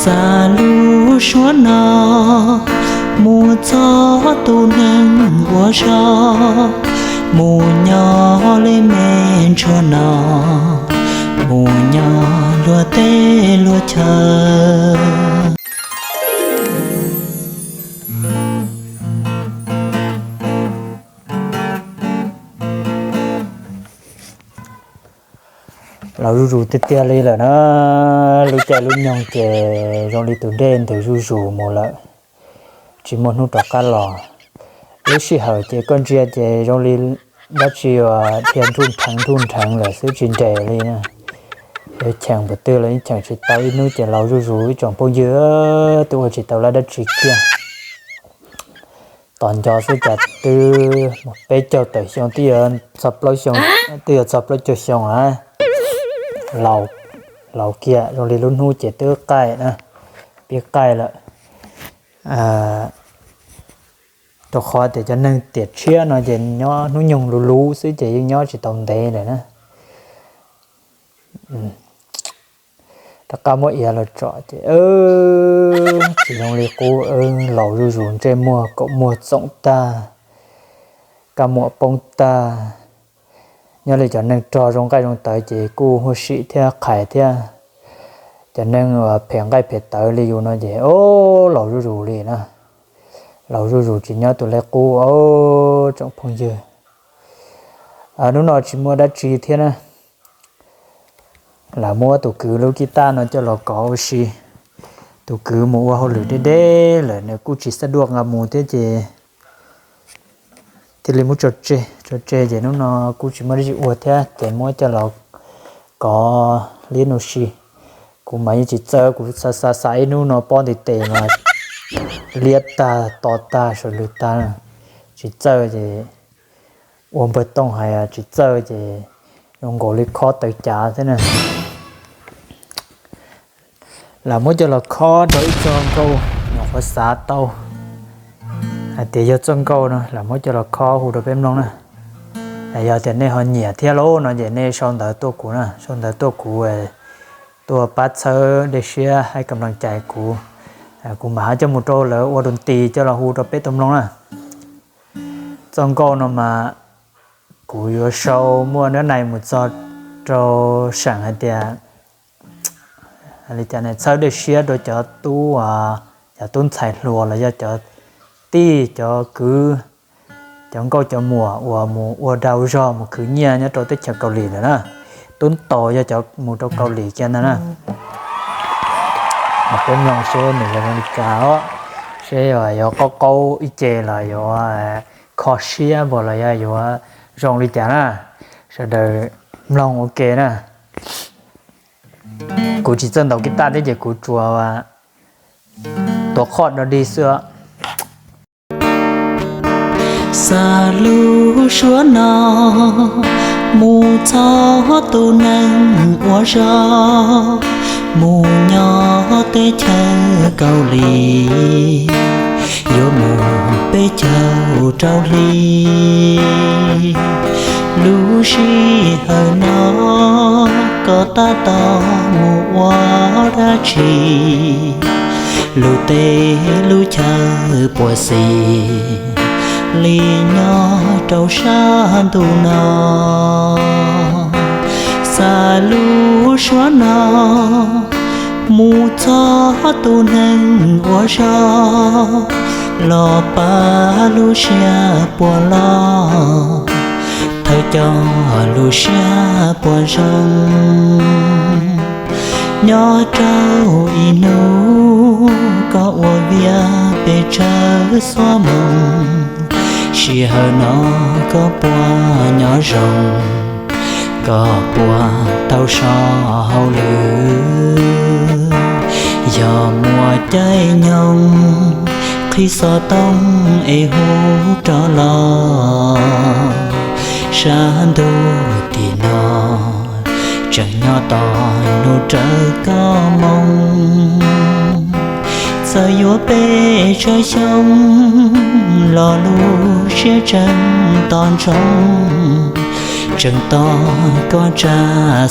Xa lub suab no mus txog tus neeg ua zog, mus nyob li me ntsuag no, mus nyob luag teb luag chaw. Laus zuj zus tiag tiag li lawm na, lub caij lub nyoog ces zoo li tus dej ntws zuj zus mus lawm, tsis muaj hnub rov qab los. Lub sij hawm ces koj ntsia ces zoo li dab tsi uas dhia nruj nrheev nruj nrheev lawm xwb tsis nres li na. Yuav cheem npaum twg los yeej cheem tsis tau, ib hnub ces laus zuj zus ib tsoom phooj ywg, twb ua tsis tau dab tsi kiag. Tos nco xwb cas twb peb caug tawm xyoo, twb yuav txog plaub xyoo, twb yuav txog plaub caug xyoo na. Laus kiag zoo li lub hnub ces twb qaij na, pib qaij lawm. Rau qhov tias cov neeg tiam tshiab no ces nyob hnub nyoog luv luv xwb ces yeej nyob tsis tau ntev lawm na. Rov qab muab iav los tsom ces tsis zoo li qub, laus zuj zus, ntsej muag kaum muag txoom tag, kab muam poob tag. Nyob li cov neeg rog zoo nqaij zoo tawv ces kuj huaj sim thiab qhais thiab. Cov neeg uas phem nqaij phem tawv li yus no ces o, laus zuj zus li na. Laus zuj zus tsis nyob tus lej qub os tsoom phooj ywg. Hnub no tsis muaj dab tsi thiab na. Lam muab tus kwv lub kib taj no coj los kov ua si. Tus kwv mus ua hauj lwm deb deb lawm nws kuj tsis xab duaj nqa mus thiab ces thiaj li muab tso tseg, tso tseg ces hnub no kuj tsis muaj dab tsi ua thiab ces muab coj los kov liab no si. Kuv mas yeej tsis txawj, kuv xav xav xav ib hnub no pob ntiv tes mas liab tag to tag saws lwg tag. Tsis txawj ces ua npawg Tooj hais tsis txawj ces zoo nkaus li khob tawv cav thiab na. Lam muab coj los khob rau ib txoj nkauj nyuam qhuav xav tau hais tias yog txoj nkauj no, lam muab coj los khob hu rau peb mloog na. Yog tias nej ho nyiam thiab lauj no ces nej sau ntawv tuaj kuv na, sau ntawv tuaj kuv, tuaj pab txhawb dej siab haib kam laj cai kuv. Kuv mam coj mus rau lawv ua doo tis coj los hu rau peb tau mloog na. Txoj nkauj no mas kuv yuav sau muaj nab nais mus txog rau seem hais tias li cas ne, txhawb dej siab rau cov tub, cov tub ntxhais hluas los yog cov tij cov kwv, cov nkauj cov muam uas mus ua dag ua zog mus khwv nyiaj nyob rau teb chaws Kaus Lim lawm na. Tub ntaus yog cov mus rau Kaus Lim kiag ntag na. Mas peb mloog seb nws yuav zoo li cas os, seb yuav qaub qaub ib ce los yuav kho siab npaum los yog yuav zoo li cas na. Sawv daws mloog ua ke na. Kuv tsis txawj ntaus kib taj thiab ces kuv tsuas tua qhoj dog dig xwb. Xa lub suab no mus txog tus neeg ua zog, mus nyob teb chaws Kaus Lim, yuav mus peb caug rau hli. Lub sij hawm no koj tab tom mus ua dab tsi? Lub teb lub chaw puas xis li nyob rau sab ntuj no? Xa lub suab no mus txog tus neeg ua zog, los pab lub siab puas loj, thawj coj lub siab puas zoo. Nyob rau ib hnub koj ua viaj pes tsawg xuab moos, sij hawm no koj puas nyob zoo, koj puas tau so hauj lwm? Yog muaj caij nyoog qhib xov tooj es hu rov los. Sab ntuj tim no tseem nyob tos hnub rawv koj moo. Txawm yuav pes tsawg xyoo los lub siab tseem tos ntsoov, tseem tos koj tsa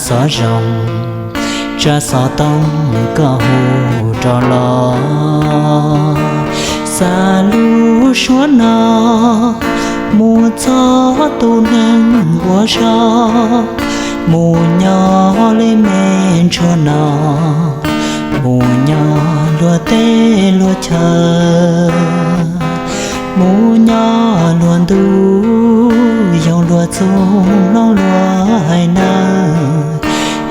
xov zoo, tsa xov tooj koj hu rov los. Xav lub suab no mus txog tus neeg ua zog, mus nyob li me ntsuag no, mus nyob luag teb luag chaw, mus nyob luag ntuj, yoo luag txuj, mloog luag hais nawb,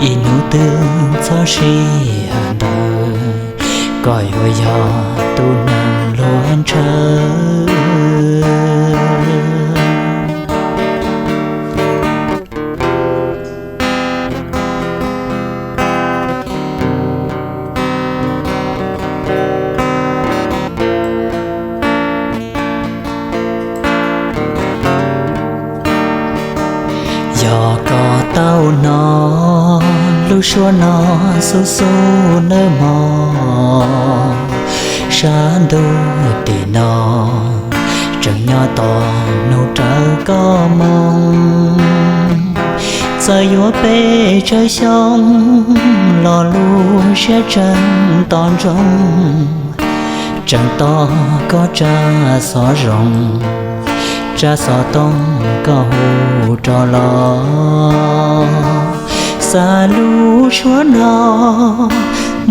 ib hnub twg txhob sib hawm ntawd, koj yuav yog tus neeg luag ntshaw. Yog koj tau hnov lub suab no xub xub nawb mog, sab ntuj tim no tseem nyob tos hnub rawv koj moo. Txawm yuav pes tsawg xyoo los lub siab tseem tos ntsoov, tseem tos koj tsa xov zoo, tsa xov tooj koj hu rov los. Xav lub suab no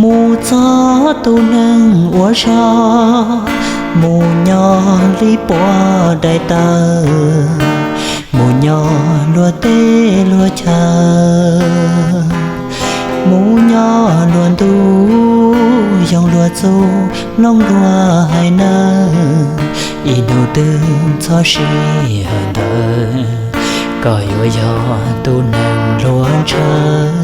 mus txog tus neeg ua zog, mus nyob li puag daim tawv, mus nyob luag teb luag chaw, mus nyob luag ntuj, yoo luag txuj, mloog luag hais nawb, ib hnub twg txhob sib hawm ntawd, koj yuav yog tus neeg luag ntshaw.